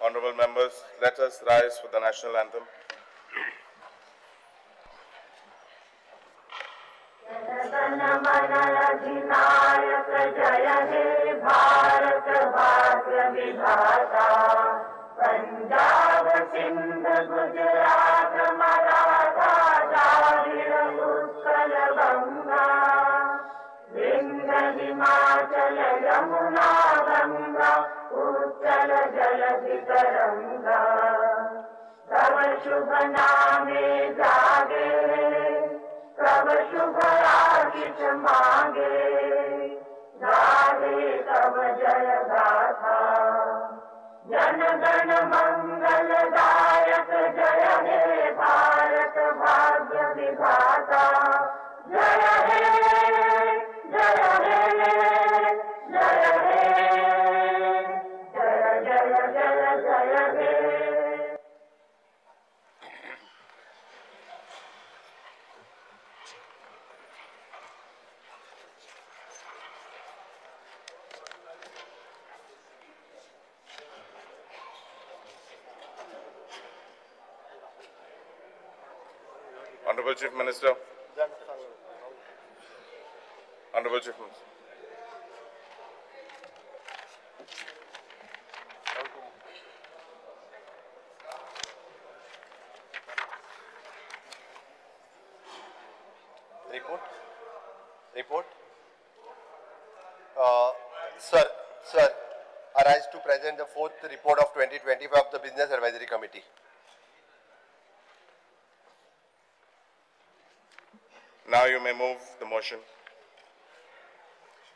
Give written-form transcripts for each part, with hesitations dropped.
Honorable members, let us rise for the national anthem. Punjab Sindh Gujarat Maratha Dravid Utkal Ganga Vindhya Himachal Yamuna Ganga Utkal जलधि तरंगा तव शुभ नामे जागे तव शुभ आशीष मांगे गावे तव जय गाथा जन गण मंगल दायक जय हे भारत भाग्य विधाता जय हे जय हे जय हे जय जय जय जय हे. Honorable Chief Minister. Honorable Chief Minister. Report. Report. Sir, I rise to present the fourth report of 2025 of the Business Advisory Committee. Now you may move the motion.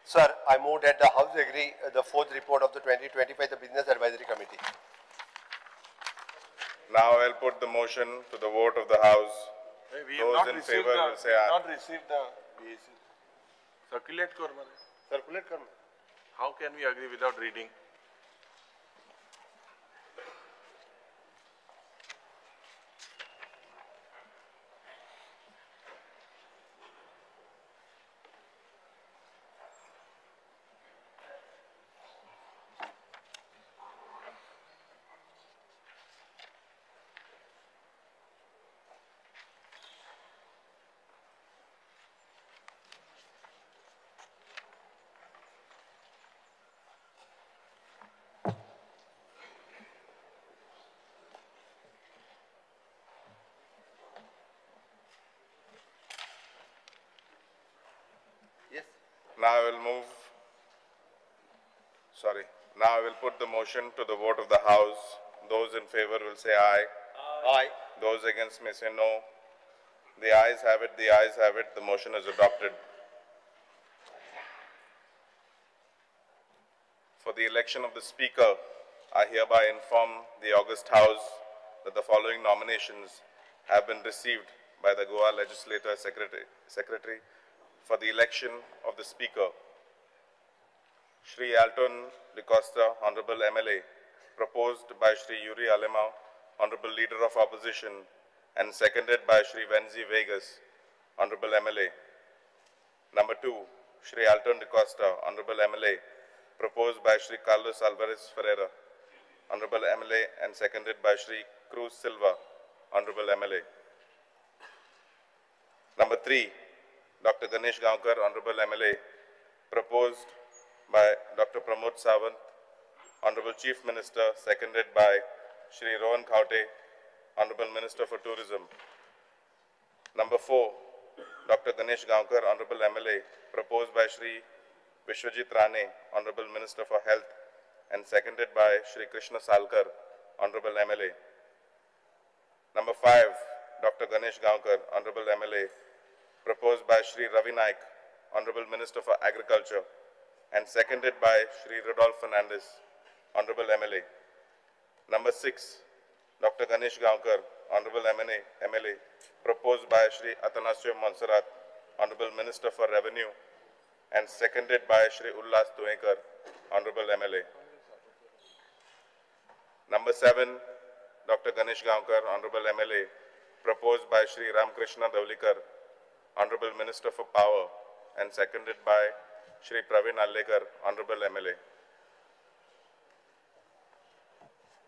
Sir, I move that the House agree the fourth report of the 2025 the Business Advisory Committee. Now I will put the motion to the vote of the House. Hey, we Those have not in favor will say aye. Not received the BAC. Circulate kar mare. Circulate kar. How can we agree without reading? Now I will move, sorry, now I will put the motion to the vote of the House. Those in favor will say aye. Aye. Those against may say no. The ayes have it, the ayes have it, the motion is adopted. For the election of the Speaker, I hereby inform the August House that the following nominations have been received by the Goa Legislature Secretary for the election of the Speaker. Shri Alton D'Costa, Honorable MLA, proposed by Shri Yuri Alemao, Honorable Leader of Opposition, and seconded by Shri Venzi Vegas, Honorable MLA. Number 2, Shri Alton D'Costa, Honorable MLA, proposed by Shri Carlos Alvarez Ferreira, Honorable MLA, and seconded by Shri Cruz Silva, Honorable MLA. Number 3, Dr. Ganesh Gaonkar, Honorable MLA, proposed by Dr. Pramod Sawant, Honorable Chief Minister, seconded by Shri Rohan Khaute, Honorable Minister for Tourism. Number 4, Dr. Ganesh Gaonkar, Honorable MLA, proposed by Shri Vishwajit Rane, Honorable Minister for Health, and seconded by Shri Krishna Salkar, Honorable MLA. Number 5, Dr. Ganesh Gaonkar, Honorable MLA, proposed by Shri Ravi Naik, Honorable Minister for Agriculture, and seconded by Shri Rodolph Fernandez, Honorable MLA. Number 6, Dr. Ganesh Gaonkar, Honorable MLA, proposed by Shri Atanasio Monserrat, Honorable Minister for Revenue, and seconded by Shri Ullas Tuekar, Honorable MLA. Number 7, Dr. Ganesh Gaonkar, Honorable MLA, proposed by Shri Ramkrishna Davlikar, Honorable Minister for Power, and seconded by Shri Praveen Alekar, Honorable MLA.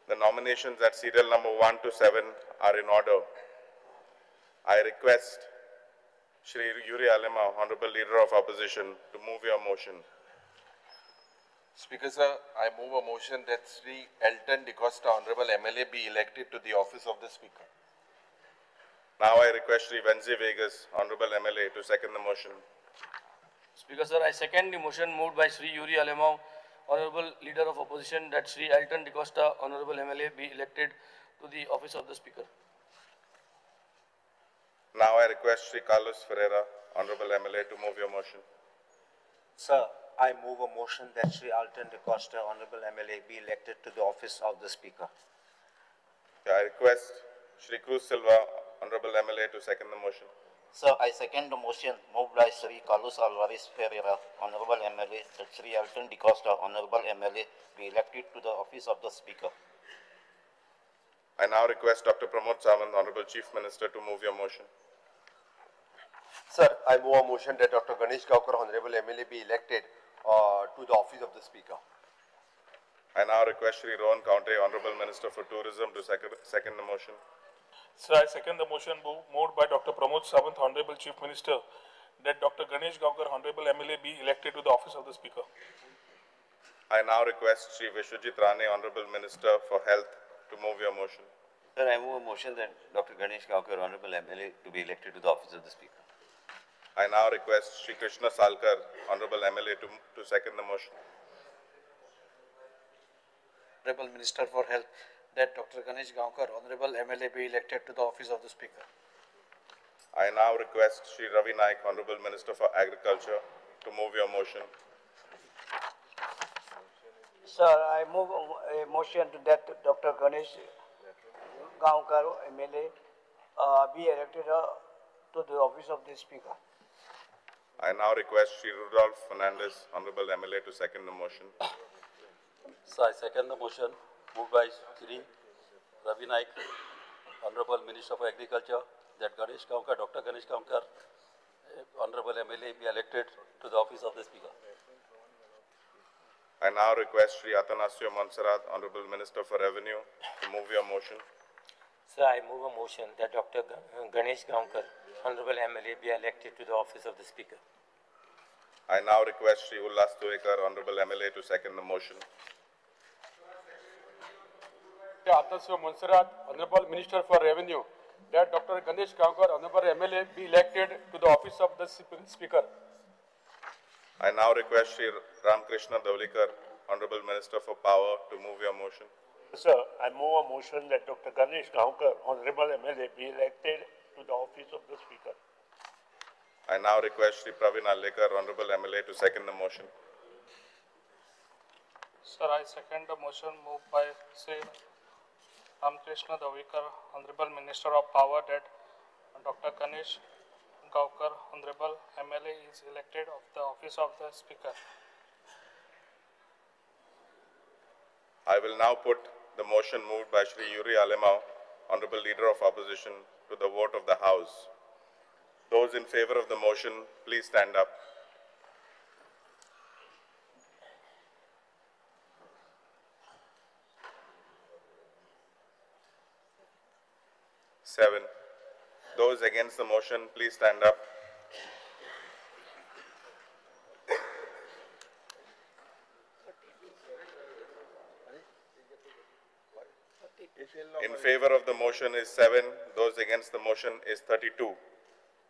The nominations at serial number 1 to 7 are in order. I request Shri Yuri Alemao, Honorable Leader of Opposition, to move your motion. Speaker sir, I move a motion that Shri Elton D'Costa, Honorable MLA, be elected to the office of the Speaker. Now I request Shri Venzi Vegas, Honorable MLA, to second the motion. Speaker sir, I second the motion moved by Shri Yuri Alemao, Honorable Leader of Opposition, that Shri Elton D'Costa, Honorable MLA, be elected to the office of the Speaker. Now I request Shri Carlos Ferreira, Honorable MLA, to move your motion. Sir, I move a motion that Shri Elton D'Costa, Honorable MLA, be elected to the office of the Speaker. I request Shri Cruz Silva, Honorable MLA, to second the motion. Sir, I second the motion moved by Shri Carlos Alvarez Ferreira, Honorable MLA, that Shri Elton D'Costa, Honorable MLA, be elected to the office of the Speaker. I now request Dr. Pramod Sawant, Honorable Chief Minister, to move your motion. Sir, I move a motion that Dr. Ganesh Gaonkar, Honorable MLA, be elected to the office of the Speaker. I now request Shri Rohan Khaunte, Honorable Minister for Tourism, to second the motion. Sir, I second the motion moved by Dr. Pramod Sawant, Honorable Chief Minister, that Dr. Ganesh Gaonkar, Honorable MLA, be elected to the office of the Speaker. I now request Shri Vishwajit Rane, Honorable Minister for Health, to move your motion. Sir, I move a motion that Dr. Ganesh Gaonkar, Honorable MLA, to be elected to the office of the Speaker. I now request Shri Krishna Salkar, Honorable MLA, to second the motion. Honorable Minister for Health, that Dr. Ganesh Gaonkar, Honorable MLA, be elected to the office of the Speaker. I now request Shri Ravi Naik, Honorable Minister for Agriculture, to move your motion. Sir, I move a motion to that Dr. Ganesh Gaonkar, MLA, be elected to the office of the Speaker. I now request Shri Rudolph Fernandez, Honorable MLA, to second the motion. Sir, I second the motion moved by Shri Ravi Naik, Honorable Minister for Agriculture, that Ganesh Gaonkar, Dr. Ganesh Gaonkar, Honorable MLA, be elected to the office of the Speaker. I now request Shri Atanasio Monserrate, Honorable Minister for Revenue, to move your motion. Sir, I move a motion that Dr. Ganesh Gaonkar, Honorable MLA, be elected to the office of the Speaker. I now request Shri Ulhas Tuekar, Honorable MLA, to second the motion. Atanasio Monserrate, Honorable Minister for Revenue, that Dr. Ganesh Gaonkar, Honorable MLA, be elected to the office of the Speaker. I now request Shri Ramkrishna Dhavalikar, Honorable Minister for Power, to move your motion. Sir, I move a motion that Dr. Ganesh Gaonkar, Honorable MLA, be elected to the office of the Speaker. I now request Shri Praveen Alekar, Honorable MLA, to second the motion. Sir, I second the motion moved by Shri Ramkrishna Dhavalikar, Honorable Minister of Power, that Dr. Ganesh Gaonkar, Honorable MLA, is elected of the office of the Speaker. I will now put the motion moved by Shri Yuri Alemao, Honorable Leader of Opposition, to the vote of the House. Those in favor of the motion, please stand up. Seven. Those against the motion, please stand up. In favor of the motion is 7. Those against the motion is 32.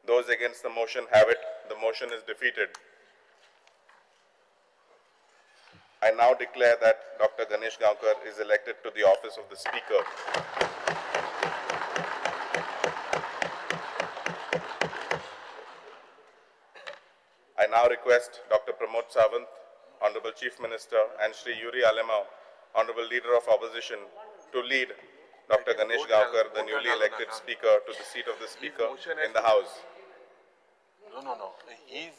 Those against the motion have it. The motion is defeated. I now declare that Dr. Ganesh Gaonkar is elected to the office of the Speaker. I now request Dr. Pramod Sawant, Honorable Chief Minister, and Shri Yuri Alemao, Honorable Leader of Opposition, to lead Dr. Ganesh Gaonkar, the newly elected Speaker, to the seat of the Speaker in the House. No, no, no. His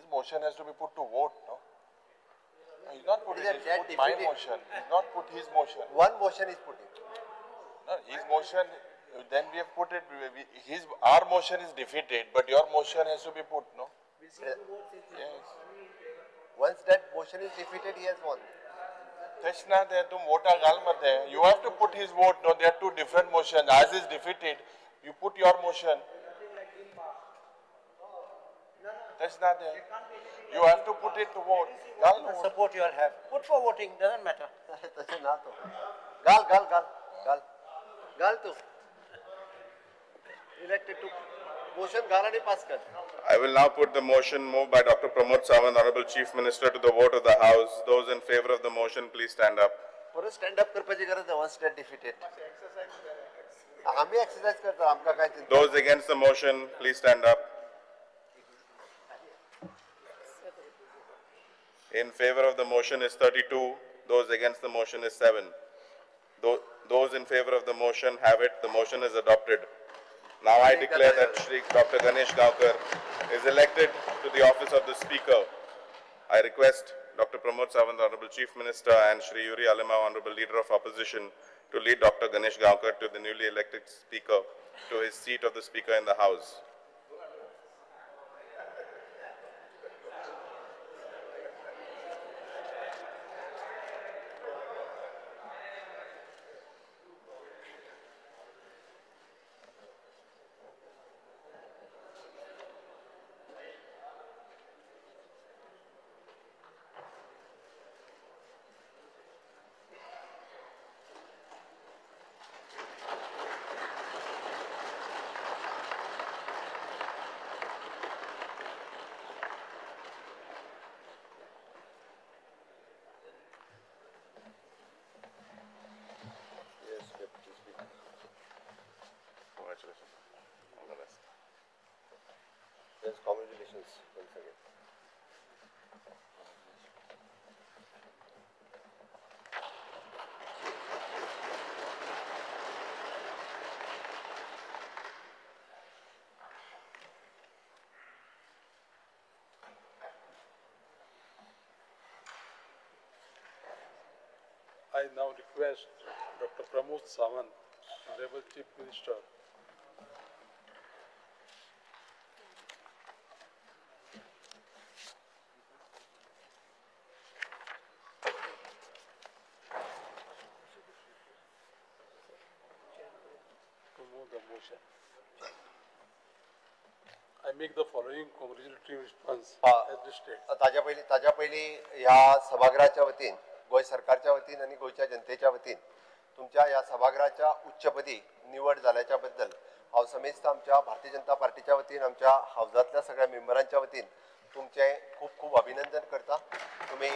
motion has to be put to vote, no? He's not put it. He's put my motion. He's not put his motion. One motion is put in. No, his motion, then we have put it, our motion is defeated, but your motion has to be put, no? Yes. Once that motion is defeated, he has won. तेश ना ते तूं वोटा घाल मते. You have to put his vote. No, there are two different motions. As is defeated, you put your motion. That's not there. You have to put it to vote. Gal support you all have. Put for voting, doesn't matter. Gal, gal, gal, gal. Gal tu. Elected to motion gal ani pass kar. I will now put the motion moved by Dr. Pramod Sawant, Honorable Chief Minister, to the vote of the House. Those in favor of the motion, please stand up. Parat stand up karpachi garaz na, once that defeated. Ami exercise karta, amka kai chinta. Those against the motion, please stand up. In favor of the motion is 32. Those against the motion is 7. Those in favor of the motion have it. The motion is adopted. Now I declare that Shri Dr. Ganesh Gaonkar is elected to the office of the Speaker. I request Dr. Pramod Sawant, Honorable Chief Minister, and Shri Yuri Alemao, Honorable Leader of Opposition, to lead Dr. Ganesh Gaonkar to the newly elected Speaker, to his seat of the Speaker in the House. All the best. Yes, congratulations once again. I now request Dr. Pramod Sawant, Honorable Chief Minister, to move the motion. I make the following congratulatory response as the state. ताज्या पयली ह्या सभागृहाच्या वतीन, गोंय सरकारच्या वतीन आनी गोंयच्या जनतेच्या वतीन तुमच्या ह्या सभागृहाच्या उच्चपदी निवड जाल्याच्या बद्दल हांव समेस्त आमच्या भारतीय जनता पार्टीच्या वतीन, आमच्या हावजांतल्या सगळ्या मेंबरांच्या वतीन तुमचें खूब खूब अभिनंदन करता. तुमी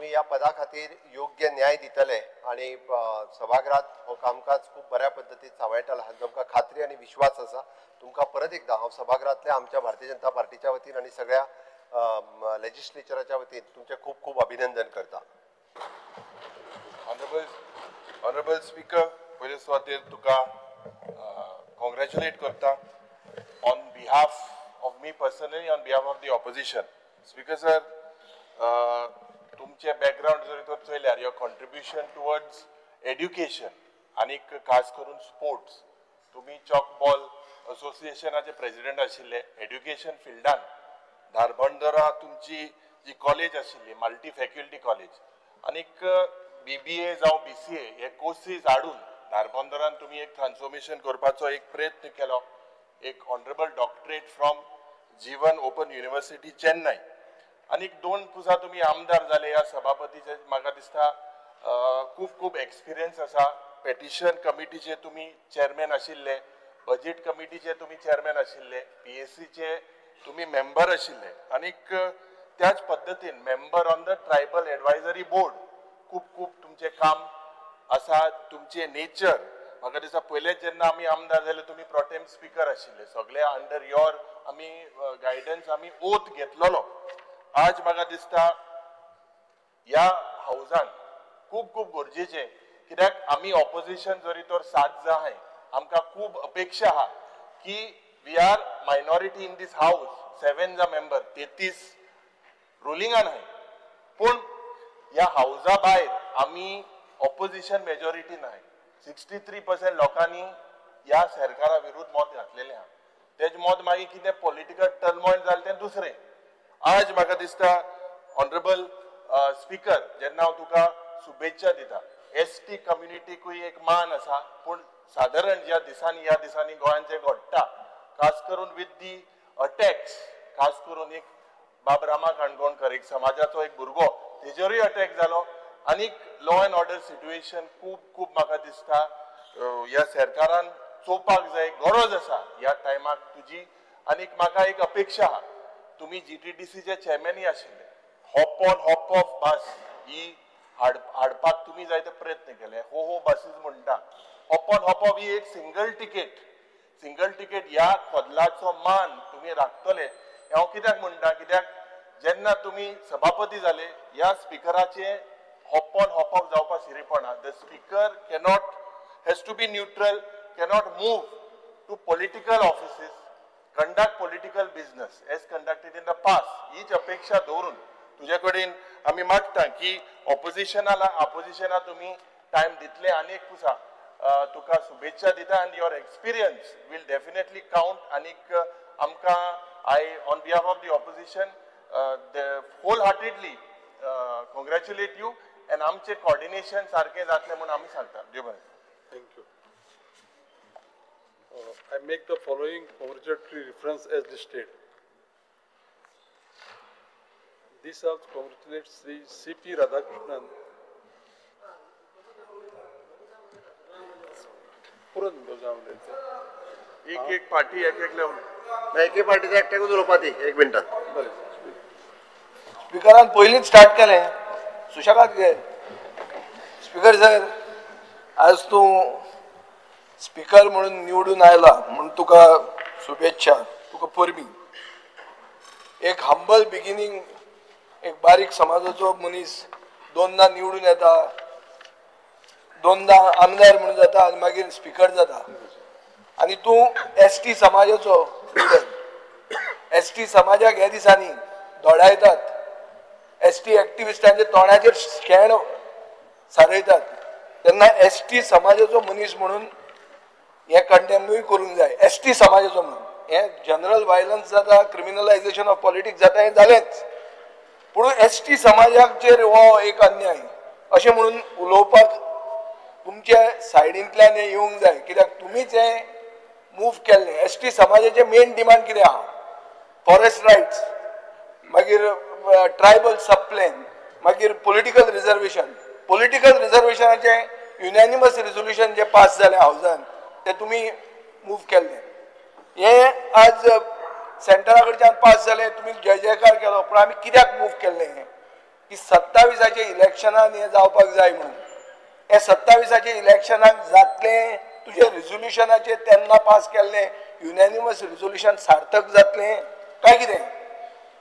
ह्या पदा खातीर योग्य न्याय दितले आनी सभागृहात हो कामकाज खूब बऱ्या पद्दतीन सांबाळटले हाचो आमकां खात्री आनी विश्वास आसा. तुमकां परत एकदा हांव सभागृहांतल्या आमच्या भारतीय जनता पार्टीच्या वतीन आनी सगळ्या लेजिस्लेचराच्या वतीन तुमचें खूब खूब अभिनंदन करता. ऑनरेबल स्पीकर, पयले सुवातेर तुका कॉंग्रॅच्युलेट करता on behalf of me personally, on behalf of the opposition. Speaker sir, तुमचें बॅकग्रावंड जर तर चोयल्यार your contribution towards education आनीक खास करून स्पोर्ट्स, तुमी चॉक बॉल असोसिएशनाचे प्रेजिडेंट आशिल्ले. एड्युकेशन फिल्डान धारबंदरा तुमची जी कॉलेज आशिल्ली, मल्टी फॅकल्टी कॉलेज, आनीक BBA जावं BCA हे कोर्सीस हाडून धारबंदरान तुमी एक ट्रान्सफॉर्मेशन करपाचो एक प्रयत्न केलो. एक honourable doctorate from Jeevan open university Chennai. आनीक दोन पुजा तुमी आमदार जाले. ह्या सभापतीचे म्हाका दिसता खूब खूब एक्सपिरियन्स आसा. पेटिशन कमिटीचे तुमी चेअरमॅन आशिल्ले, बजेट कमिटीचे तुमी चेअरमॅन आशिल्ले, PSCचे तुमी मेंबर आशिल्ले, आनीक त्याच पद्दतीन member on the tribal advisory board. खूब खूब तुमचें काम आसा. तुमचें नेचर म्हाका दिसता पयलेच जेन्ना आमी आमदार जाले तुमी प्रोटेम स्पीकर आशिल्ले, सगळे अंडर your आमी गायडन्स आमी ओथ घेतलेलो. आज म्हाका दिसता ह्या हावजान खूब खूब गरजेचें, कित्याक आमी ऑपोजिशन जरी तर 7 जाण आहाय, आमकां खूब अपेक्षा आहा की we are minority in this house, 7 जा मेंबर, 33 रुलिंगान आहाय, पूण ह्या हावजा भायर आमी ऑपोजिशन मेजॉरिटी नाय. 63% लोकांनी ह्या सरकारा विरुद्ध मत घातलेलें आहा. तेजें मत मागीर कितें पॉलिटिकल टर्मोयल जालें तें दुसरें. आज म्हाका दिसता ऑनरेबल स्पीकर, जेन्ना हांव तुका शुभेच्छा दिता, एस टी कम्युनिटीकूय एक मान आसा, पूण सादारण ज्या दिसांनी ह्या दिसांनी गोंयांत जें घडटा, खास करून विथ the attacks, खास करून एक बाब रामा काणकोणकर एक समाजाचो एक भुरगो तेजेरूय अटॅक जालो, आनीक लॉ एंड ऑर्डर सिट्युएशन खूब खूब म्हाका दिसता ह्या सरकारान चोवपाक जाय, गरज आसा ह्या टायमाक तुजी. आनीक म्हाका एक अपेक्षा आहा, तुमी GTDCचे चेअरमॅनय आशिल्ले, hop on hop off bus ही हाडपाक तुमी जायते प्रयत्न केले. हो हो बसीस म्हणटा, हॉप ऑन हॉप ऑफ ही एक सिंगल टिकेट ह्या खोदलाचो मान तुमी राखतले. हांव कित्याक म्हणटा, कित्याक जेन्ना तुमी सभापती जाले ह्या स्पिकराचे हॉप ऑन हॉप ऑफ जावपा शिरीपणा. The speaker cannot, has to be neutral, cannot move to political offices, conduct political business as conducted in the past. हीच अपेक्षा दवरून तुजे कडेन आमी मागता की ऑपोजिशना तुमी टायम दितले. आनी एक पुसा तुका शुभेच्छा दिता आनी your experience will definitely count. आनीक आमकां I on behalf of the opposition whole heartedly congratulate you and आमचें कॉर्डिनेशन सारकें जातलें म्हूण आमी सांगता. देव बरें. Thank you. I make the following congratulatory reference as listed. This house congratulates Sri C.P. Radhakrishnan. एक एक पार्टी एक एक लेवल. एके पार्टीचा एकट्याकूच उलोवपा दी एक मिनटात. बरें. स्पिकरान पयलींच स्टार्ट केलें, सुशेगाद घे. स्पिकर सर, आज तूं स्पिकर म्हणून निवडून आयला म्हूण तुका शुभेच्छा, तुका परबीं. एक हंबल बिगिनींग, एक बारीक समाजाचो मनीस दोनदा निवडून येता, दोनदा आमदार म्हणून जाता आनी मागीर स्पिकर जाता. आनी तूं एस टी समाजाचो लिडर. एस टी समाजाक ह्या दिसांनी धोडायतात, एस टी एक्टिविस्टांच्या तोंडाचेर शेण सारयतात, तेन्ना एस टी समाजाचो मनीस म्हणून हें कंडेमूय करूंक जाय. एस टी समाजाचो म्हणून हें जनरल वायलन्स जाता, क्रिमिनलायझेशन ऑफ पॉलिटिक्स जाता, हें जालेंच, पूण एस टी समाजाचेर हो एक अन्याय अशें म्हणून उलोवपाक तुमच्या सायडींतल्यान हें येवंक जाय, कित्याक तुमीच हें मूव केल्लें. एस टी समाजाचें मेन डिमांड कितें आहा? फॉरेस्ट रायट्स, मागीर ट्रायबल सब प्लॅन, मागीर पॉलिटिकल रिजर्वेशन. पॉलिटिकल रिजर्वेशनाचें युनॅनिमस रिजोल्युशन जें पास जालें हावजान तें तुमी मूव केल्लें. हें आज सेंटरा कडच्यान पास जालें, तुमी जय जयकार केलो, पूण आमी कित्याक मूव केल्लें हें? की 27आचे इलेक्शनान हें जावपाक जाय म्हणून. हें 27आचे इलेक्शनाक जातलें, तुजें रिजोल्युशनाचें तेन्ना पास केल्लें युनॅनिमस रिजोल्युशन सार्थक जातलें काय कितें?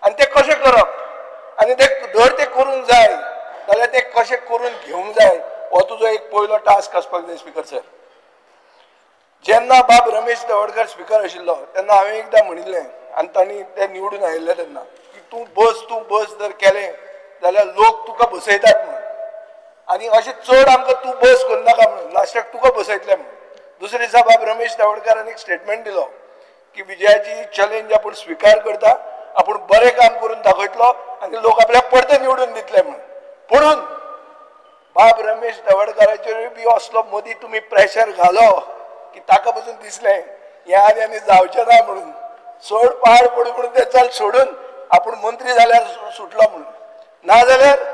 आनी तें कशें करप आनी तें जर तें करूंक जाय जाल्यार तें कशें करून घेवंक जाय हो तुजो एक पयलो टास्क आसपाक जाय स्पिकर सर. जेन्ना बाब रमेश तवडकर स्पिकर आशिल्लो तेन्ना हांवें एकदां म्हणिल्लें आनी तांणी ते निवडून आयिल्ले तेन्ना की तूं बस, तूं बस जर केलें जाल्यार लोक तुका बसयतात म्हणून, आनी अशें चड आमकां तूं बस करनाका म्हणून लास्टाक तुका बसयतले म्हणून. दुसरे दिसा बाब रमेश तवडकारान एक स्टेटमेंट दिलो की विजयाची चॅलेंज आपूण स्विकार करता, आपूण बरें काम करून दाखयतलो आनी लोक आपल्याक परते निवडून दितले म्हणून. पुणून बाब रमेश तवडकाराचेरूय बी असलो मदीं तुमी प्रेशर घालो की ताका पसून दिसलें हें आनी आनी जावचें ना म्हणून, सोड पाड पडूं म्हणून तें चल सोडून आपूण मंत्री जाल्यार सुटलो म्हणून. नाजाल्यार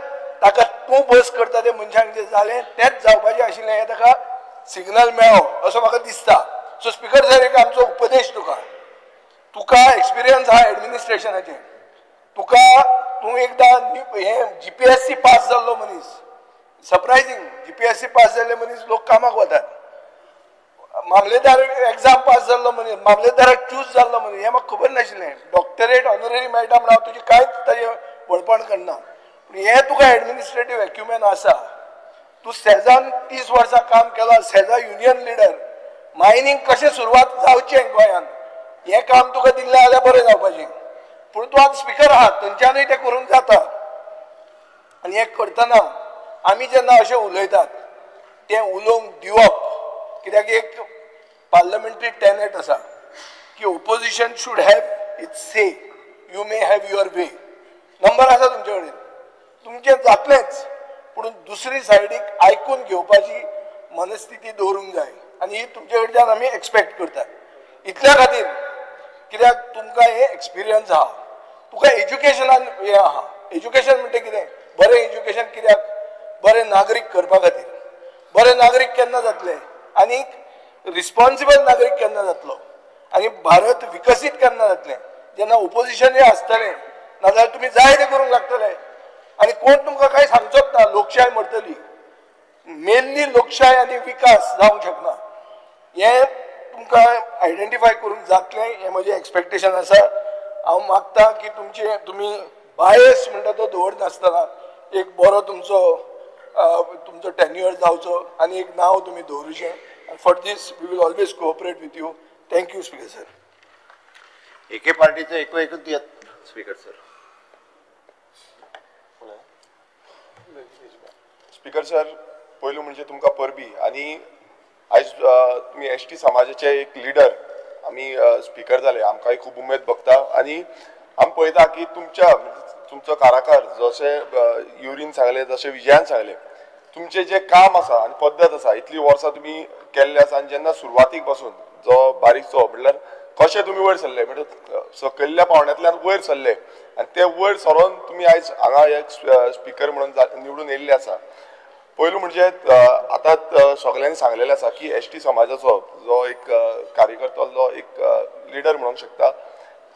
ताका तूं बस करता तें मनशांक जें जालें तेंच जावपाचें आशिल्लें हें ताका सिग्नल मेळ्ळो असो म्हाका दिसता. सो स्पिकर सर, एक आमचो उपदेश तुका, तुका एक्सपिरियन्स आहा एडमिनिस्ट्रेशनाचें, तुका तूं एकदां हें GPSC पास जाल्लो मनीस, सरप्रायझींग GPSC पास जाल्ले मनीस लोक कामाक वतात, मामलेदार एग्जाम पास जाल्लो मनीस, मामलेदाराक चूज जाल्लो मनीस, हें म्हाका खबर नाशिल्लें. डॉक्टरेट ऑनररी मेळटा म्हण हांव तुजें कांयच ताजें व्हडपण करना, पूण हें तुका एडमिनिस्ट्रेटीव एक्युमेन आसा. तूं सेजान 30 वर्सां काम केलां, सेजा युनियन लिडर, मायनींग कशें सुरवात जावचें गोंयांत हें काम तुका दिल्लें जाल्यार बरें जावपाचें, पूण तूं आतां स्पिकर आहा थंयच्यानूय तें करूंक जाता. आनी हें करतना आमी जेन्ना अशें उलयतात तें उलोवंक दिवप, कित्याक एक पार्लमेंटरी टेनेट आसा की opposition should have its say, you may have your way. Number आसा तुमचे कडेन, तुमचें जातलेंच, पूण दुसरी सायडीक आयकून घेवपाची मनस्थिती दवरूंक जाय आनी ही तुमचे कडच्यान आमी एक्सपेक्ट करतात. इतल्या खातीर कित्याक तुमकां हें एक्सपिरियन्स आहा, तुका एज्युकेशनान हें आहा. एज्युकेशन म्हणटा कितें? बरें एज्युकेशन कित्याक? बरें नागरीक करपा खातीर. बरें नागरीक केन्ना जातले आनी रिस्पॉन्सिबल नागरीक केन्ना जातलो आनी भारत विकसीत केन्ना जातलें? जेन्ना ओपोजिशनूय आसतलें, नाजाल्यार तुमी जाय तें करूंक लागतले आनी कोण तुमकां कांय सांगचोच ना. लोकशाय मरतली, मेनली लोकशाय आनी विकास जावंक शकना. हें तुमकां आयडेंटिफाय करूंक जातलें हें म्हजें एक्सपेक्टेशन आसा. हांव मागता की तुमचे तुमी बायस म्हणटा तो दवरनासतना एक बरो तुमचो तुमचो टेन्युअर जावचो आनी एक नांव तुमी दवरूचें. For this we will always cooperate with you. Thank you speaker sir. एके पार्टीचो एकू एकूच दियात स्पीकर सर. स्पीकर सर, पयलू म्हणजे तुमकां परबी आनी आयज तुमी एस टी समाजाचे एक लिडर आमी स्पीकर जाले, आमकांय खूब उमेद भोगता आनी आमी पळयता की तुमच्या तुमचो काराकार जशें युरीन सांगलें, जशें विजयान सांगलें, तुमचें जें काम आसा आनी पद्दत आसा इतलीं वर्सां तुमी केल्लें आसा आनी जेन्ना सुरवातीक पासून जो बारीकसो म्हणल्यार कशें तुमी वयर सरले, म्हणल्यार सकयल्ल्या पावंड्यांतल्यान वयर सरले आनी ते वयर सरोन तुमी आयज हांगा एक स्पीकर म्हणून निवडून येयल्ले आसा. पयलू म्हणजे आतां सगल्यांनी सांगलेलें आसा की एस टी समाजाचो जो एक कार्यकर्तो जो एक लिडर म्हणूंक शकता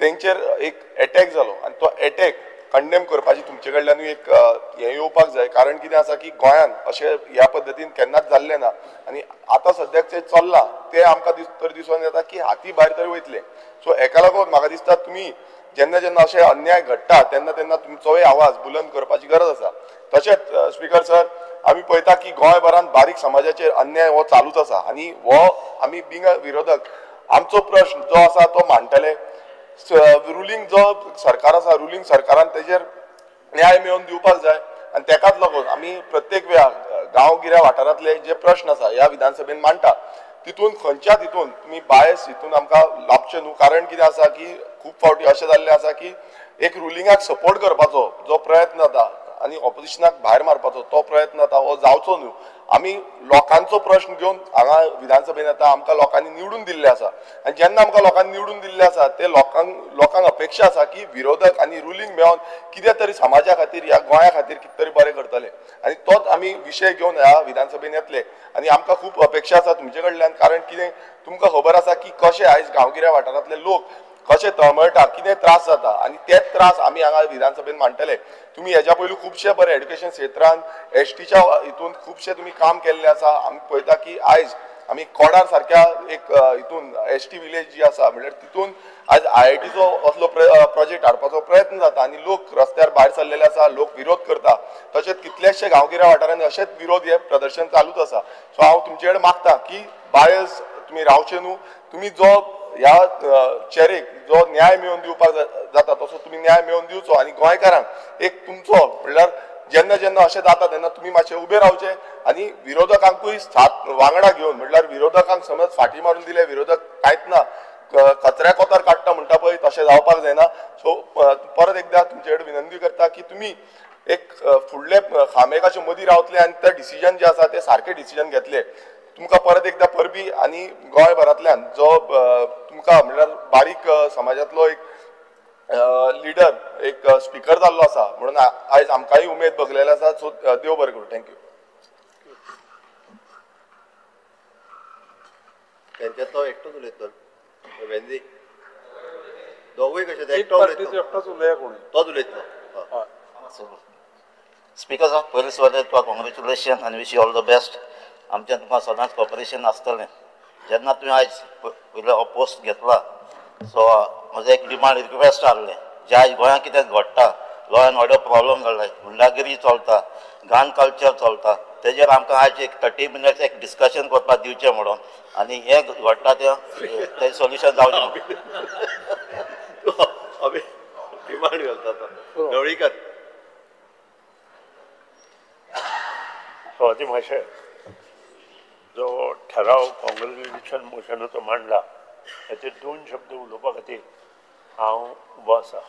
तेंचेर एक एटॅक जालो आनी तो एटॅक कंडेम करपाची तुमचे कडल्यानूय एक हें येवपाक जाय. कारण कितें आसा की गोंयांत अशें ह्या पद्दतीन केन्नाच जाल्लें ना आनी आतां सद्याक जें चल्लां तें आमकां तर दिसून येता की हाती भायर तरी वयतलें. सो हेका लागून म्हाका दिसता तुमी जेन्ना जेन्ना अशें अन्याय घडटा तेन्ना तेन्ना तुमचोय आवाज बुलंद करपाची गरज आसा. तशेंच स्पीकर सर, आमी पळयता की गोंयभरान बारीक समाजाचेर अन्याय हो चालूच आसा आनी हो आमी बिंग विरोधक आमचो प्रश्न जो आसा तो मांडटले. रुलींग जो सरकार आसा, रुलींग सरकारान तेजेर न्याय मेळोवन दिवपाक जाय आनी तेकाच लागून आमी प्रत्येक वेळार गांवगिऱ्या वाठारांतले जे प्रश्न आसा ह्या विधानसभेन मांडटा तितून खंयच्या तितून तुमी बायस हितून आमकां लाबचें न्हू. कारण कितें आसा की खूब फावटी अशें जाल्लें आसा की एक रुलिंगाक सपोर्ट करपाचो जो प्रयत्न जाता आनी ऑपोजिशनाक भायर मारपाचो तो प्रयत्न जाता हो जावचो न्हू. आमी लोकांचो प्रश्न घेवन हांगा विधानसभेन येता, आमकां लोकांनी निवडून दिल्लें आसा आनी जेन्ना आमकां लोकांनी निवडून दिल्लें आसा ते लोकांक अपेक्षा आसा की विरोधक आनी रुलींग मेळोन कितें तरी समाजा खातीर ह्या गोंया खातीर कितें तरी बरें करतले आनी तोच आमी विशय घेवन ह्या विधानसभेन येतले आनी आमकां खूब अपेक्षा आसा तुमचे कडल्यान. कारण कितें तुमकां खबर आसा की कशें आयज गांवगिऱ्या वाठारांतले लोक कशें तळमळटा, कितें त्रास जाता आनी तेच त्रास आमी हांगा विधानसभेन मांडटले. तुमी हेज्या पयलू खुबशे बरें एड्युकेशन क्षेत्रान एसटीच्या हितून खुबशे तुमी काम केल्लें आसा. आमी पळयता की आयज आमी कोडार सारक्या एक हितून एसटी विलेज जी आसा म्हणल्यार तितून आयज आयआयटीचो असलो प्रोजेक्ट हाडपाचो प्रयत्न जाता आनी लोक रस्त्यार भायर सरलेले आसा, लोक विरोध करता. तशेंच कितलेशे गांवगिऱ्या वाठारांनी अशेंच विरोध हे प्रदर्शन चालूच आसा. सो हांव तुमचे कडेन मागता की बायस तुमी रावचे न्हू, तुमी जो ह्या चेरेक जो न्याय मेळोवन दिवपाक जाता तसो तुमी न्याय मेळोवन दिवचो आनी गोंयकारांक एक तुमचो म्हणल्यार जेन्ना जेन्ना अशें जाता तेन्ना तुमी मातशे उबे रावचे आनी विरोधकांकूय साथ वांगडा घेवन म्हणल्यार विरोधकांक समज फाटी मारून दिले विरोधक कांयच ना कचऱ्या कोतार काडटा म्हणटा पळय तशें जावपाक जायना. सो परत एकदा तुमचे कडेन विनंती करता की तुमी एक फुडले खामेकाचे मदीं रावतले आनी ते डिसिजन जे आसा ते सारके डिसिजन घेतले. तुमकां परत एकदा परबी आनी गोंयभरांतल्यान जो तुमकां म्हणल्यार बारीक समाजांतलो एक लिडर एक स्पीकर जाल्लो आसा म्हणून आयज आमकांय उमेद भोगलेली आसा. सो देव बरें करूं. Thank you. तेंच्यातलो एकटोच उलयतलो वेंदी दोगूय कशे एकटो एकटोच उलया कोणी तोच उलयतलो. स्पीकर साहब, पयलीं सुवातेर तुका कॉंग्रेच्युलेशन आनी wish you all the best. आमचें तुमकां सदांच कॉपरेशन आसतलें. जेन्ना तुवें आयज पयलो हो पोस्ट घेतला सो म्हजो एक डिमांड रिक्वेस्ट आहलें जे आयज गोंयांत कितें घडटा, लॉ एंड ऑर्डर प्रॉब्लम जाल्ले, गुंडागिरी चलता, गान कल्चर चलता, तेजेर आमकां आयज एक 30 मिनट्स एक डिस्कशन करपाक दिवचें म्हणून आनी हें घडटा तें सोल्युशन जावचें. डिमांड घालता ढवळीकर. सभापती महाशय, जो ठराव कॉंग्रेच्युलेशन मोशनाचो मांडला ताचेर दोन शब्द उलोवपा खातीर हांव उबो आसा.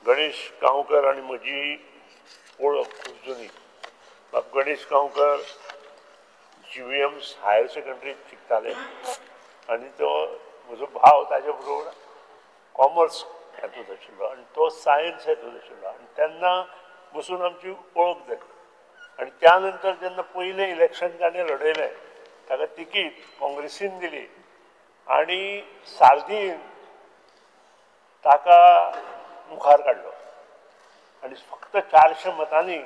गणेश गांवकर आनी म्हजी वळख खूब जुनी. बाब गणेश गांवकर GVM हायर सेकंडरीत शिकताले आनी तो म्हजो भाव ताजे बरोबर कॉमर्स हातूंत आशिल्लो आनी तो सायन्स हातूंत आशिल्लो आनी तेन्ना बसून आमची वळख जाली. आनी त्या नंतर जेन्ना पयलें इलेक्शन ताणें लढयलें ताका तिकीट काँग्रेसीन दिली आनी सार्दीन ताका मुखार काडलो आनी फक्त 400 मतांनी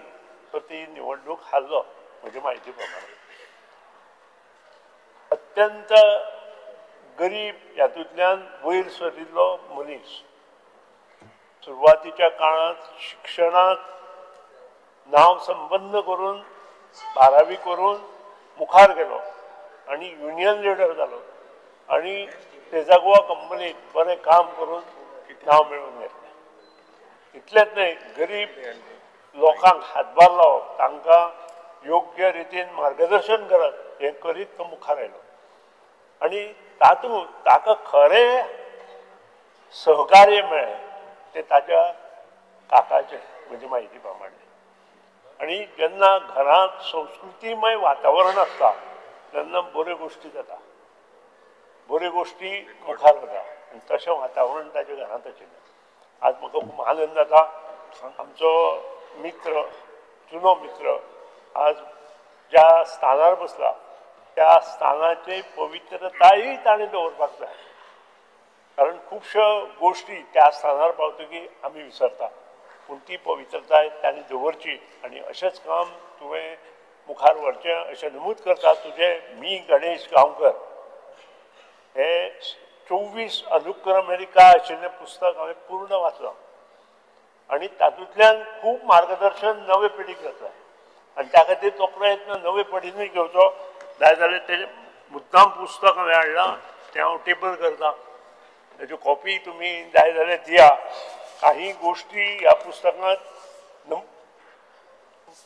तो ती निवडणूक हारलो. म्हजे म्हायती प्रमाणे अत्यंत गरीब हातूंतल्यान वयर सरिल्लो मनीस, सुरवातीच्या काळांत शिक्षणांत नांव संबंद करून 12वी करून मुखार गेलो आनी युनियन लिडर जालो आनी तेजागोवा कंपनीत बरें काम करून नांव मेळोवन घेतलें. इतलेंच न्हय, गरीब लोकांक हातभार लावप, तांकां योग्य रितीन मार्गदर्शन करप हें करीत तो मुखार आयलो आनी तातूंत ताका खरें सहकार्य मेळ्ळें तें ताच्या काकाचें, म्हजे म्हायती प्रमाणे. आनी जेन्ना घरांत संस्कृतीमय वातावरण आसता तेन्ना बऱ्यो गोश्टी जाता, बऱ्यो गोश्टी मुखार वता आनी तशें वातावरण ताच्या घरांत आशिल्लें. आज म्हाका खूब आनंद जाता, आमचो मित्र, जुनो मित्र आज ज्या स्थानार बसला त्या स्थानाची पवित्रताय ताणें दवरपाक जाय, कारण खुबश्यो गोश्टी त्या स्थानार पावतकीर आमी विसरता, पूण ती पवित्रताय ताणें दवरची आनी अशेंच काम तुवें मुखार व्हरचें अशें नमूद करता. तुजें मी गणेश गांवकर हे 24 अनुक्रमणिका आशिल्लें पुस्तक हांवें पूर्ण वाचलां आनी तातूंतल्यान खूब मार्गदर्शन नवे पिढीक जातलें आनी त्या खातीर तो प्रयत्न नवे पिढीनूय घेवचो. जाय जाल्यार तेजें मुद्दाम पुस्तक हांवें हाडलां, तें हांव टेबल करतां, तेज्यो कॉपी तुमी जाय जाल्यार दिया. काही गोश्टी ह्या पुस्तकांत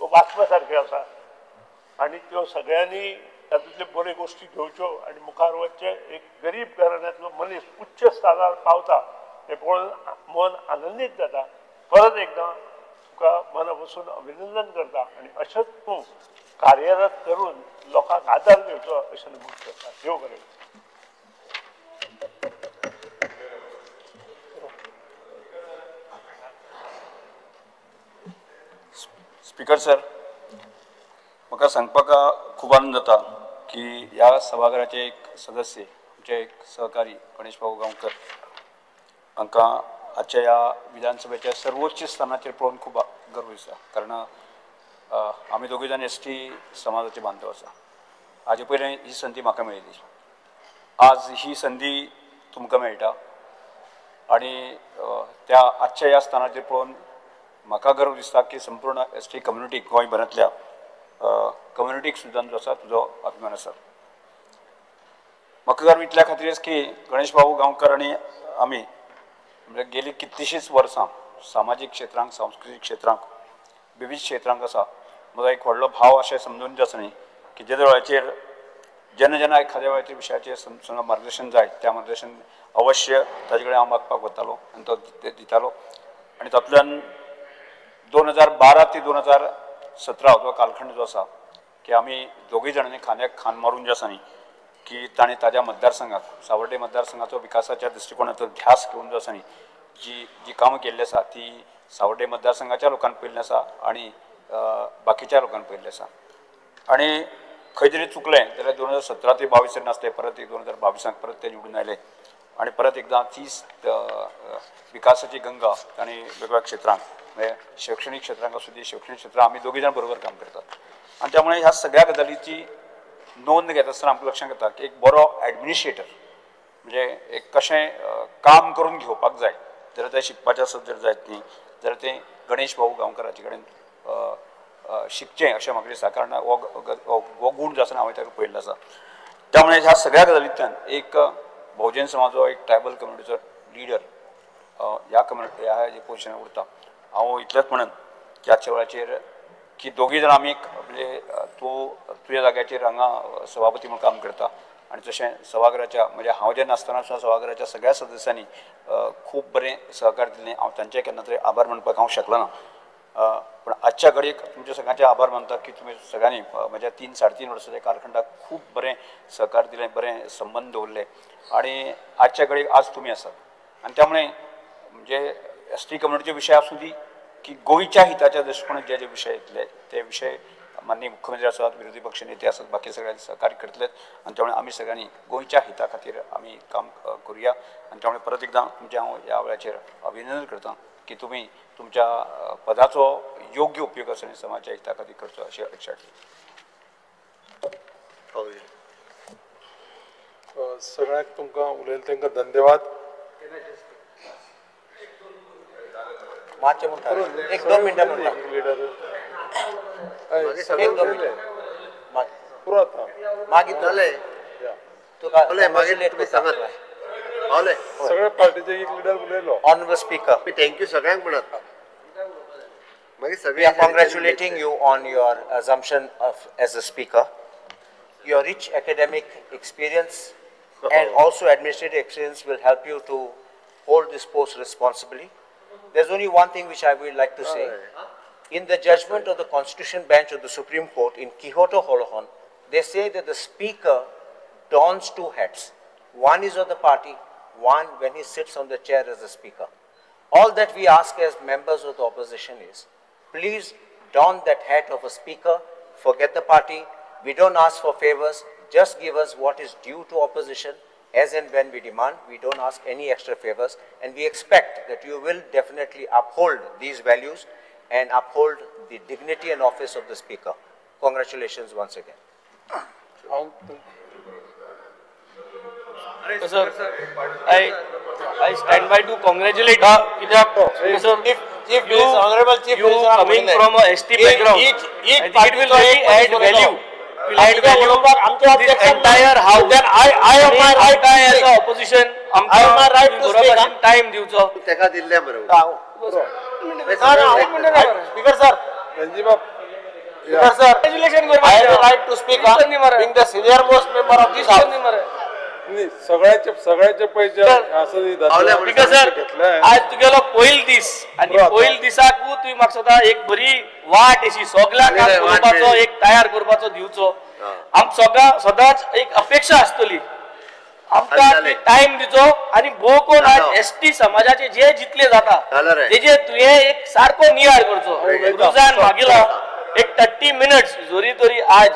वाचपा सारक्यो आसा आनी त्यो सगळ्यांनी तातूंतल्यो बऱ्यो गोश्टी घेवच्यो आनी मुखार वचचें. एक गरीब घराण्यांतलो मनीस उच्च स्थानार पावता हें पळोवन मन आनंदीत जाता. परत एकदां तुका मना पसून अभिनंदन करता आनी अशेंच तूं कार्यरत करून लोकांक आदार दिवचो अशें नमूद करता. देव बरें. स्पीकर सर, म्हाका सांगपाक खूब आनंद जाता की ह्या सभाघराचे एक सदस्य, आमचे एक सहकारी गणेश बाबू गांवकर हांकां आजच्या ह्या विधानसभेच्या सर्वोच्च स्थानाचेर पळोवन खूब गर्व दिसता, कारण आमी दोगूय जाण ST समाजाचे बांधव आसा. हाजे पयलीं ही संदी म्हाका मेळिल्ली, आज ही संदी तुमकां मेळटा आनी त्या आजच्या ह्या स्थानाचेर पळोवन म्हाका गर्व दिसता की संपूर्ण ST community, गोंयभरांतल्या कम्युनिटीक सुद्दां जो आसा तुजो अभिमान आसा. म्हाका गर्व इतल्या खातीरच की गणेश बाबू गांवकर आनी आमी म्हणजे गेली कितलींशींच वर्सां सामाजीक क्षेत्रांक, सांस्कृतीक क्षेत्रांक, विविध क्षेत्रांक आसा. म्हजो एक व्हडलो भाव अशें समजून जे आसा न्ही की जे वेळाचेर जेन्ना जेन्ना एखाद्या वेळाचेर विशयाचेर समजा मार्गदर्शन जाय त्या मार्गदर्शन अवश्य ताजे कडेन हांव मागपाक वतालो आनी तो दितालो. आनी तातूंतल्यान 2012 ते 2017 जो कालखंड जो आसा की आमी दोगूय जाणांनी खांद्याक खांद मारून जे आसा न्ही की ताणें ताज्या मतदारसंघाक, सावर्डे मतदारसंघाचो विकासाच्या दृश्टिकोनाचो ध्यास घेवन जो आसा न्ही जी जी कामां केल्ली आसा ती सावर्डे मतदारसंघाच्या लोकांक पयल्ली आसा आनी बाकीच्या लोकांक पयल्ली आसा. आनी खंय तरी चुकलें जाल्यार 2017 ते 22 नासलें, परत एक 2022 परत ते निवडून आयले आनी परत एकदां तीच विकासाची गंगा तांणी वेगवेगळ्या क्षेत्रांक, म्हणजे शैक्षणीक क्षेत्रांक आसूं दी, शैक्षणीक क्षेत्रांत आमी दोगूय जाण बरोबर काम करतात. आनी त्यामुळे ह्या सगळ्या गजालीची नोंद घेता आसतना आमकां लक्षांत येता की एक बरो एडमिनिस्ट्रेटर म्हणजे एक कशें काम करून घेवपाक जाय, जाल्यार तें शिकपाचें आसत जर जायत न्ही जाल्यार तें गणेश भाऊ गांवकराचे कडेन शिकचें अशें म्हाका दिसता, कारण हो गूण जो आसा हांवें ताका पळयल्लो आसा. त्यामुळे ह्या सगळ्या गजालींतल्यान एक बहुजन समाजाचो, एक ट्रायबल कम्युनिटीचो लिडर ह्या कम्युनिटी ह्या पोजिशनार उरता. हांव इतलेंच म्हणन की आजच्या वेळाचेर की दोगूय जाण आमी म्हणजे तूं तुज्या जाग्याचेर हांगा सभापती म्हणून काम करता आनी तशें सभाघराच्या म्हणजे हांव जेन्ना आसतना सुद्दां सभाघराच्या सगळ्या सदस्यांनी खूब बरें सहकार दिलें. हांव तांचे केन्ना तरी आभार मानपाक हांव शकलो ना, पण आजच्या घडयेक तुमचे सगळ्यांचे आभार मानता की तुमी सगळ्यांनी म्हज्या 3 साडे 3 वर्साच्या कालखंडाक खूब बरें सहकार दिलें, बरें संबंद दवरले आनी आजच्या घडयेक आज तुमी आसात. आनी त्यामुळे म्हणजे एस टी कम्युनिटीचे विशय आसूं दी की गोंयच्या हिताच्या दृश्टिकोनात जे जे विशय येतले ते विशय माननीय मुख्यमंत्री आसात, विरोधी पक्ष नेते आसात, बाकी सगळ्यांनी सहकार्य करतले आनी त्यामुळे आमी सगळ्यांनी गोंयच्या हिता खातीर आमी काम करुया. आनी त्यामुळे परत एकदां तुमचें हांव ह्या वेळाचेर अभिनंदन करता की तुमी तुमच्या पदाचो योग्य उपयोग आसा आनी समाजाच्या हिता खातीर करचो अशी अपेक्षा. सगळ्यांक तुमकां उलयलें तांकां धन्यवाद. एक 2 मिनटां म्हणटा एक 2 मिनटां मागीर तुका मागीर सांगात सगळे पार्टीचे एक लिडर उलयलो. ऑनरेबल स्पीकर, thank you सगळ्यांक म्हणत. We are congratulating you on your assumption of as a speaker. Your rich academic experience and also administrative experience will help you to hold this post responsibly. There's only one thing which I would like to say. In the judgment of the Constitution Bench of the Supreme Court in Kihoto Holohan, they say that the speaker dons 2 hats. One is of the party, one when he sits on the chair as a speaker. All that we ask as members of the opposition is, please don that hat of a speaker, forget the party. We don't ask for favors, just give us what is due to opposition as and when we demand. We don't ask any extra favors, and we expect that you will definitely uphold these values and uphold the dignity and office of the speaker. Congratulations once again. Sir, I stand by to congratulate you. Sir, Chief Minister, Honorable Chief Minister, coming from a ST background, each I think it will really add value. Will add value to this entire house. Then I have my right to as speak. a opposition, I have my right to speak. Time दिवचो. तेका दिल्ले बरोबर. Speaker sir, Speaker sir, congratulations. I have the right to speak. Being the senior most member of this house. सगळ्याचे सगळ्याचे पैसे sir, आज तुगेलो पयल दीस आनी पयल दिसाक तुवें म्हाका सदां एक बरी वाट अशी सगळ्यांक करपाचो एक तयार करपाचो दिवचो. आम सगळ्या सदांच एक अपेक्षा आसतली आमकां टायम दिवचो आनी भोव कोण आज एस टी समाजाचे जे जितले जाता तेजे तुवें एक सारको नियाळ करचो. रुजान मागिलो एक 30 मिनट्स जोरी तरी आज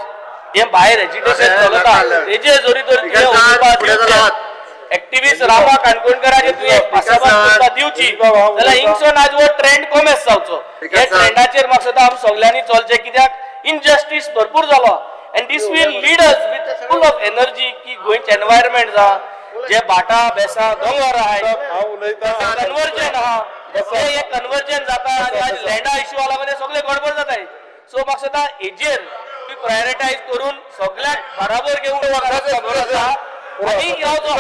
हे भायर एजिटेशन चलता तेजे जोरी तरी एक्टिविस्ट रामा काणकोणकराचे तुवें पासाभास करपा दिवची जाल्यार हिंगसून आज हो ट्रेंड कॉमेस जावचो. हे ट्रेंडाचेर म्हाका दिसता आमी सगळ्यांनी चलचें, कित्याक इनजस्टीस भरपूर जालो and this will lead us with full of energy की गोंयचें एनवायरमेंट जा जे भाटा बेसां दोंगर आहाय कन्वर्जन आहा हे कन्वर्जन जाता आनी आज लँडा इश्यू आला म्हणजे सगळे गडबड जाताय. सो म्हाका दिसता हेजेर प्रायोरिटायज करून सगळ्यांक बराबर घेवन आनी ह्यो जो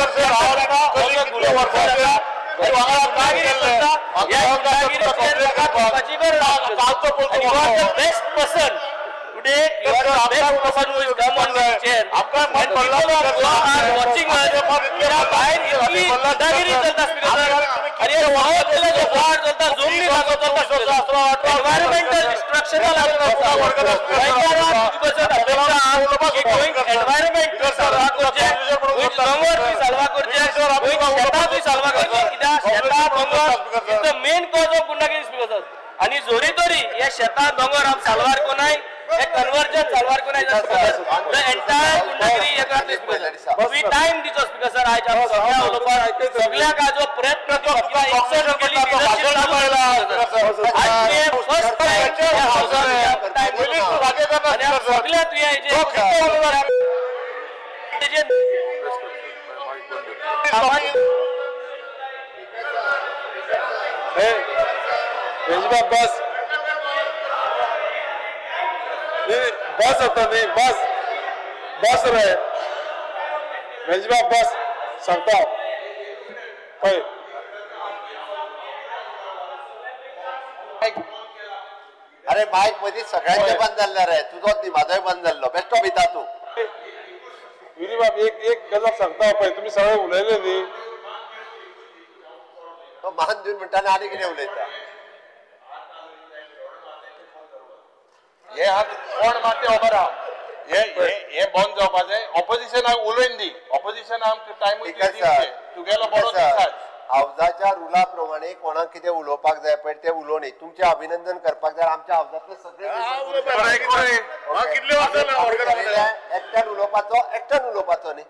best person today, you are the best person who is come on this chair and people are watching us. भायर इतली दादागिरी चलता स्पीकर सर, आनी हे व्हांवत गेले जो वाट चलता जोमनी जागो चलता, एनवायरमेंटल डिस्ट्रक्शना लागून आसा. अपेक्षा आहा की गोंयक एनवायरमेंट साल्वा करचें, गोंयचे दोंगर तुवें साल्वा करचें, गोंयची शेतां तुवें साल्वा करचीं, कित्याक शेतां दोंगर is the main cause of गुंडागिरी स्पीकर सर. आनी जोरी तरी हे शेतां दोंगर आमी साल्वार कोनाय, हे कन्वर्जन साल्वार कोनाय, the entire गुंडागिरी हे जातली स्पीकर सर. तुवें टायम दिचो स्पीकर सर. आयज आमी सगळ्या उलोवपाक सगळ्याक आज हो प्रयत्न तुका एक्सर्ट केली लिडरशीप चालू आज तुवें फर्स्ट टायम ह्या हावसान टायम आनी सगळ्या तुवें हेजेर बस बस आता न्ही, बस बस रे वेंजीबाब बस सांगता पळय. अरे मायक मदीं सगळ्यांचे बंद जाल्ले रे, तुजोच न्ही म्हाजोय बंद जाल्लो. बेश्टो भिता तूं. विनीबाब एक एक गजाल सांगता पळय, तुमी सगळे उलयले न्ही, तो मान दिवन म्हणटा आनी कितें उलयता. हे हात कोण मारते खबर आहा, हे हे बंद जावपाचें. ऑपोजिशनाक उलोवन दी, ऑपोजिशन आमकां टायम तुगेलो बरो दिसाच. हावजाच्या रुला प्रमाणे कोणाक कितें उलोवपाक जाय पळय तें उलोवणी, तुमचें अभिनंदन करपाक जाय. आमच्या हावजांतले सगळे एकट्यान उलोवपाचो, एकट्यान उलोवपाचो न्ही.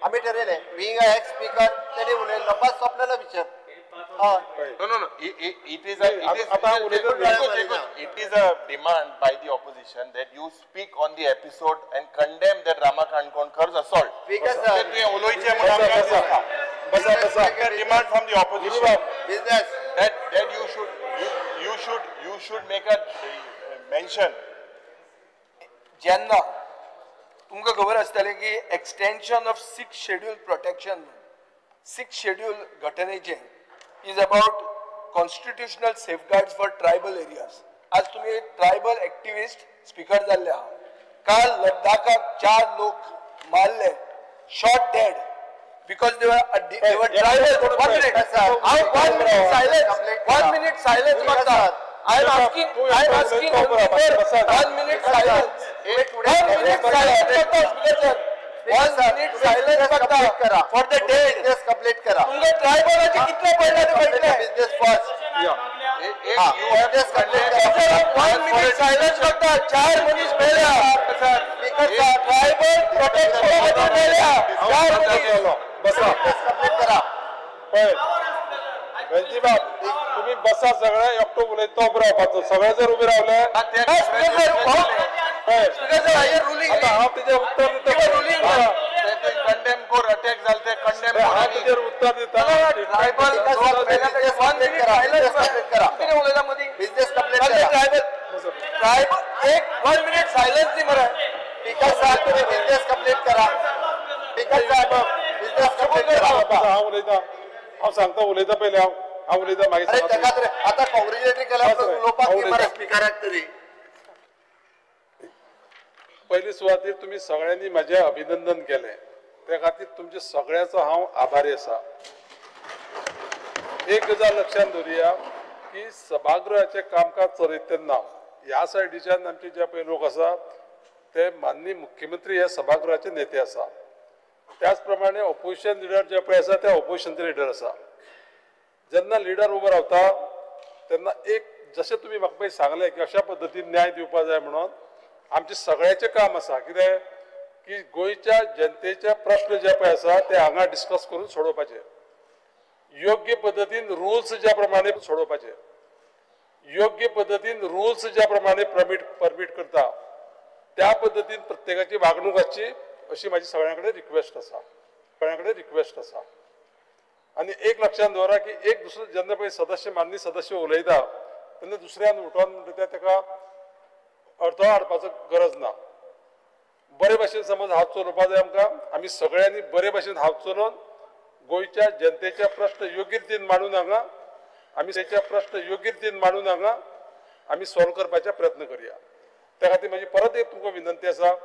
आमी ठरयलें बीइंग अ एक्स स्पीकर तेणी उलयल्लो, बस सोंपलेलो विशय. No, no, no. It is a demand by the opposition that you speak on the episode and condemn that Rama Kankonkar's assault. Demand from the opposition business that you should make a mention. जेन्ना तुमकां खबर आसतलें की extension of six schedule protection, six schedule घटनेचें is about constitutional safeguards for tribal areas. आज तुम्ही एक tribal activist speaker जाल्ले आहा. काल लद्दाखाक 4 लोक मारले, shot dead because they were tribal. 1 minute, 1 minute silence, 1 minute silence मागता. I am asking 1 minute silence, 1 minute silence मागता speaker sir. 1 minute silence मागता for the dead. Business complete करा. तुमकां ट्रायबलाचे कितले पडले ते कळटले. Business first. 1 minute silence मागता. 4 मनीस मेल्या ट्रायबल प्रोटेक्शन खातीर मेल्या 4 मनीस. बसा कंप्लीट करा. पळय वेलजीबाब तुम्ही बसा, सगळे एकटो उलयता तो उबो रावपाचो. सगळे जर उबे रावले आता हांव तेजेर उत्तर दिता, कंडेम कोर अटॅक जाले ते कंडेम, हांव तेजेर उत्तर दिता. बिझनेस कंप्लीट करा. ट्रायबल एक 1 मिनिट सायलन्स दी मरे. स्पीकर साहेब तुम्ही बिझनेस कंप्लीट करा. स्पीकर साहेब बिझनेस कंप्लीट करा. हांव उलयता, हांव सांगता उलयता पयलीं हांव हांव उलयता मागीर. आता कॉंग्रेच्युलेटरी केल्या उलोवपाक दी मरे स्पीकराक तरी. पयली सुवातेर तुमी सगळ्यांनी म्हजें अभिनंदन केलें, त्या खातीर तुमचे सगळ्यांचो हांव आभारी आसा. एक गजाल लक्षांत दवरुया की सभागृहाचें कामकाज चलयता तेन्ना ह्या सायडीच्यान आमचे जे पळय लोक आसा ते माननीय मुख्यमंत्री हे सभागृहाचे नेते आसा, त्याच प्रमाणे ऑपोजिशन लिडर जे पळय आसा ते ऑपोजिशनचे लिडर आसा. जेन्ना लिडर उबो रावता तेन्ना एक जशें तुमी म्हाका पळय सांगलें की अशा पद्दतीन न्याय दिवपा जाय म्हणून आमचें सगळ्याचें काम आसा कितें की गोंयच्या जनतेचे प्रश्न जे पळय आसा ते हांगा डिस्कस करून सोडोवपाचे, योग्य पद्दतीन रुल्स ज्या प्रमाणे सोडोवपाचे, योग्य पद्दतीन रुल्स ज्या प्रमाणे परमीट करता त्या पद्दतीन प्रत्येकाची वागणूक आसची अशी म्हाजी सगळ्यां कडेन रिक्वेस्ट आसा, सगळ्यां कडेन रिक्वेस्ट आसा. आनी एक लक्षांत दवरा की एक दुसरो जेन्ना पळय सदस्य माननीय सदस्य उलयता तेन्ना दुसऱ्यान उठोवन म्हणटा तेका अडथळो हाडपाचो गरज ना. बरे भाशेन समज हात चलोवपा जाय आमकां, आमी सगळ्यांनी बरे भाशेन हात चलोवन गोंयच्या जनतेचे प्रश्न योग्य रितीन मांडून हांगा आमी तेचे प्रश्न योग्य रितीन मांडून हांगा आमी सॉल्व करपाचे प्रयत्न करुया. त्या खातीर म्हजी परत एक तुमकां विनंती आसा,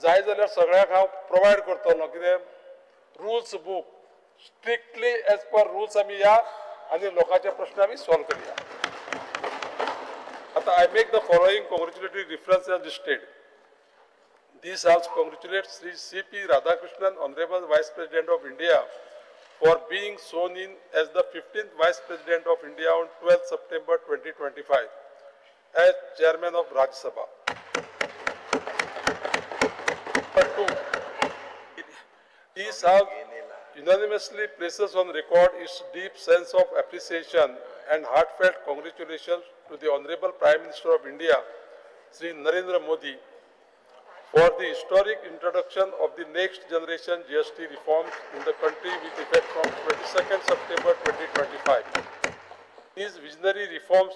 जाय जाल्यार सगळ्यांक हांव प्रोवायड करतलो कितें rules book strictly as per rules आमी या आनी लोकांचे प्रश्न आमी सॉल्व करुया. आतां I make the following congratulatory reference as listed. This house congratulates Shri C.P. Radhakrishnan, Honorable Vice President of India, for being sworn in as the 15th Vice President of India on 12th September 2025 as Chairman of Rajya Sabha. Number 2, this house unanimously places on record its deep sense of appreciation and heartfelt congratulations to the Honorable Prime Minister of India, Shri Narendra Modi, for the historic introduction of the next generation GST reforms in the country with effect from 22nd September 2025. These visionary reforms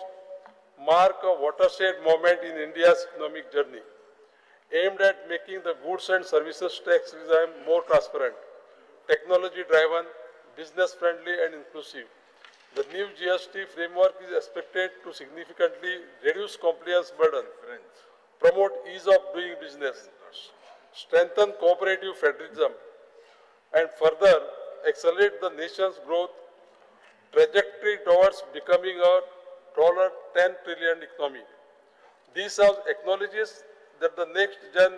mark a watershed moment in India's economic journey, aimed at making the goods and services tax regime more transparent, technology-driven, business-friendly and inclusive. The new GST framework is expected to significantly reduce compliance burden, promote ease of doing business, strengthen cooperative federalism, and further accelerate the nation's growth trajectory towards becoming a $10 trillion economy. This House acknowledges that the next gen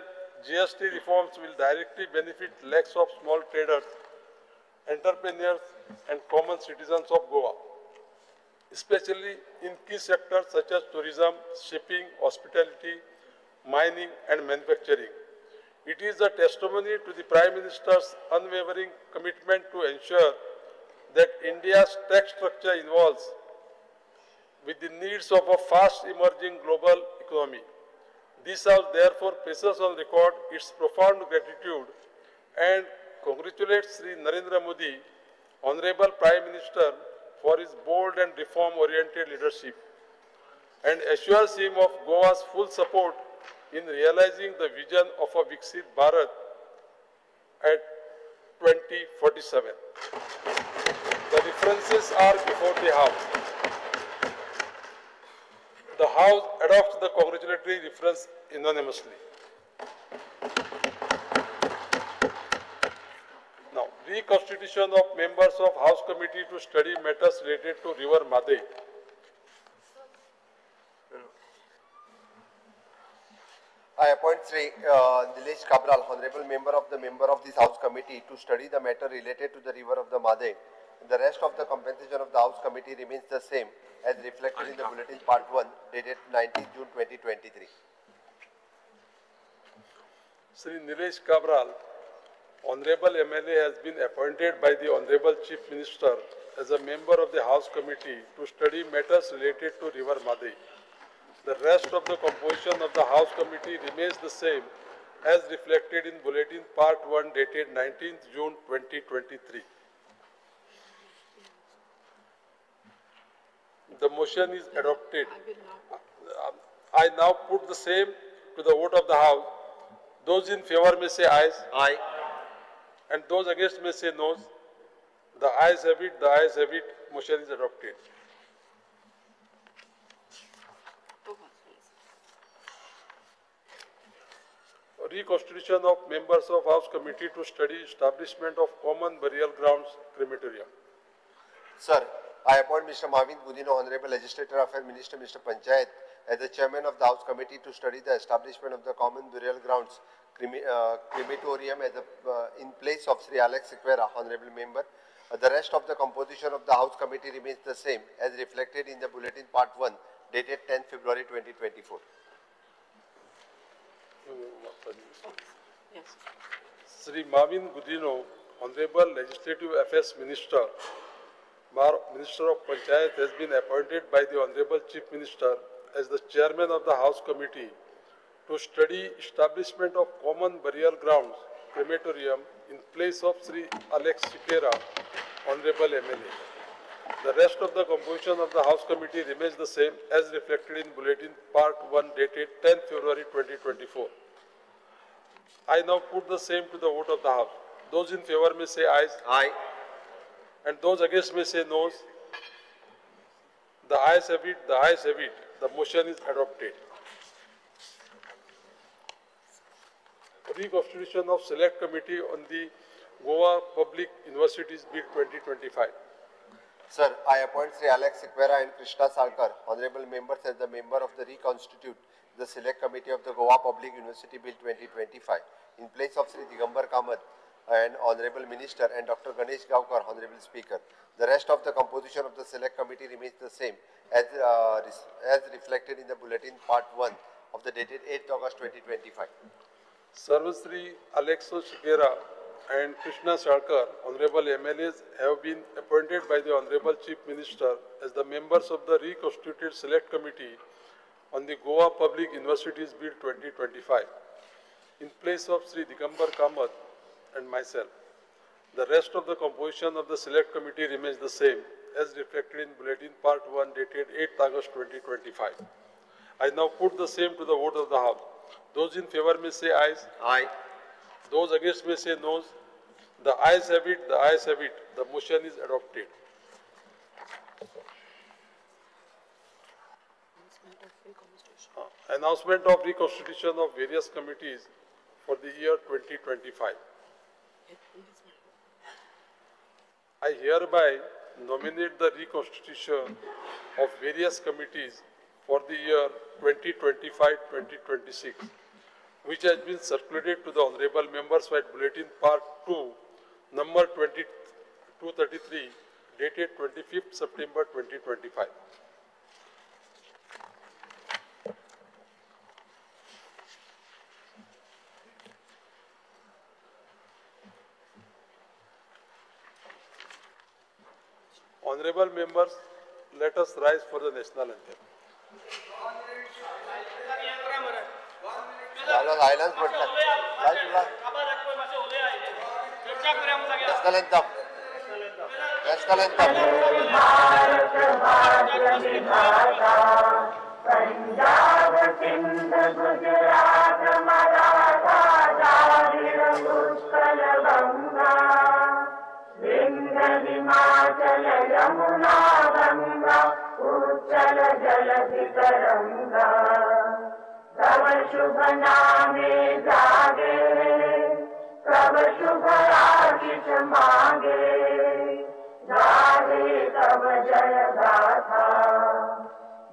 GST reforms will directly benefit lakhs of small traders, entrepreneurs, and common citizens of Goa, especially in key sectors such as tourism, shipping, hospitality, mining, and manufacturing. It is a testimony to the Prime Minister's unwavering commitment to ensure that India's tax structure evolves with the needs of a fast emerging global economy. This House therefore places on record its profound gratitude and congratulates Sri Narendra Modi, Honorable Prime Minister, for his bold and reform-oriented leadership, and assures him of Goa's full support in realizing the vision of a Viksit Bharat at 2047. The references are before the House. The House adopts the congratulatory reference unanimously. Now, reconstitution of members of House Committee to study matters related to River Mhadei. I appoint Sri Nilesh Cabral, Honorable Member of this House Committee, to study the matter related to the river of the Mhadei. The rest of the compensation of the House Committee remains the same as reflected in the Bulletin Part 1 dated 19 June 2023. Sri Nilesh Cabral, Honorable MLA, has been appointed by the Honorable Chief Minister as a member of the House Committee to study matters related to River Mhadei. The rest of the composition of the House Committee remains the same as reflected in Bulletin Part 1 dated 19th June 2023. The motion is adopted. I now put the same to the vote of the House. Those in favor may say ayes. Aye. And those against may say noes. The ayes have it, the ayes have it. Motion is adopted. Reconstitution of members of House Committee to study establishment of common burial grounds crematorium. Sir, I appoint Mr. Mauvin Godinho, Honorable Legislator Affairs Minister, Mr. Panchayat, as the chairman of the House Committee to study the establishment of the common burial grounds crematorium as a, in place of Sri Alex Sequeira, Honorable Member. The rest of the composition of the House Committee remains the same as reflected in the Bulletin Part 1 dated 10 February 2024. Yes. Sri Mauvin Godinho, Honorable Legislative Affairs Minister, Minister of Panchayat, has been appointed by the Honorable Chief Minister as the chairman of the House Committee to study establishment of common burial grounds crematorium in place of Sri Alex Sequeira, Honorable MLA. The rest of the composition of the House Committee remains the same as reflected in Bulletin Part 1 dated 10 February 2024. I now put the same to the vote of the House. Those in favor may say ayes. Aye. And those against may say noes. The ayes have it, the ayes have it. The motion is adopted. Reconstitution of Select Committee on the Goa Public Universities Bill 2025. Sir, I appoint Sri Alex Sequeira and Krishna Salkar, Honorable Members, as the member of the reconstitute the Select Committee of the Goa Public University Bill 2025 in place of Sri Digambar Kamath and Honorable Minister and Dr. Ganesh Gaonkar, Honorable Speaker. The rest of the composition of the Select Committee remains the same as reflected in the Bulletin Part 1 of the dated 8th August 2025. Sarvasri Alexo Sequeira and Krishna Salkar, Honorable MLAs, have been appointed by the Honorable Chief Minister as the members of the reconstituted Select Committee on the Goa Public Universities Bill 2025 in place of Sri Digambar Kamath and myself. The rest of the composition of the Select Committee remains the same as reflected in Bulletin Part 1 dated 8th August 2025. I now put the same to the vote of the House. Those in favor may say ayes. Aye. Those against may say noes. The ayes have it, the ayes have it. The motion is adopted. Announcement of reconstitution of various committees for the year 2025. I hereby nominate the reconstitution of various committees for the year 2025-2026, which has been circulated to the honorable members by Bulletin Part 2, number 2233, dated 25th September 2025. Honorable members, let us rise for the national anthem. Silence पडला. National anthem. National anthem. Bharat भाग्य विधाता, पंजाब सिंध गुजरात मराठा द्राविड उत्कल गंगा, विंध्य हिमाचल यमुना गंगा, उच्चल जलधि तरंगा, तव शुभ नामे जागे, तव शुभ आशीष मांगे, गाहे तव जय गाथा,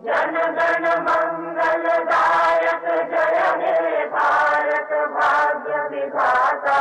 जन गण मंगलदायक जय हे भारत भाग्य विधाता।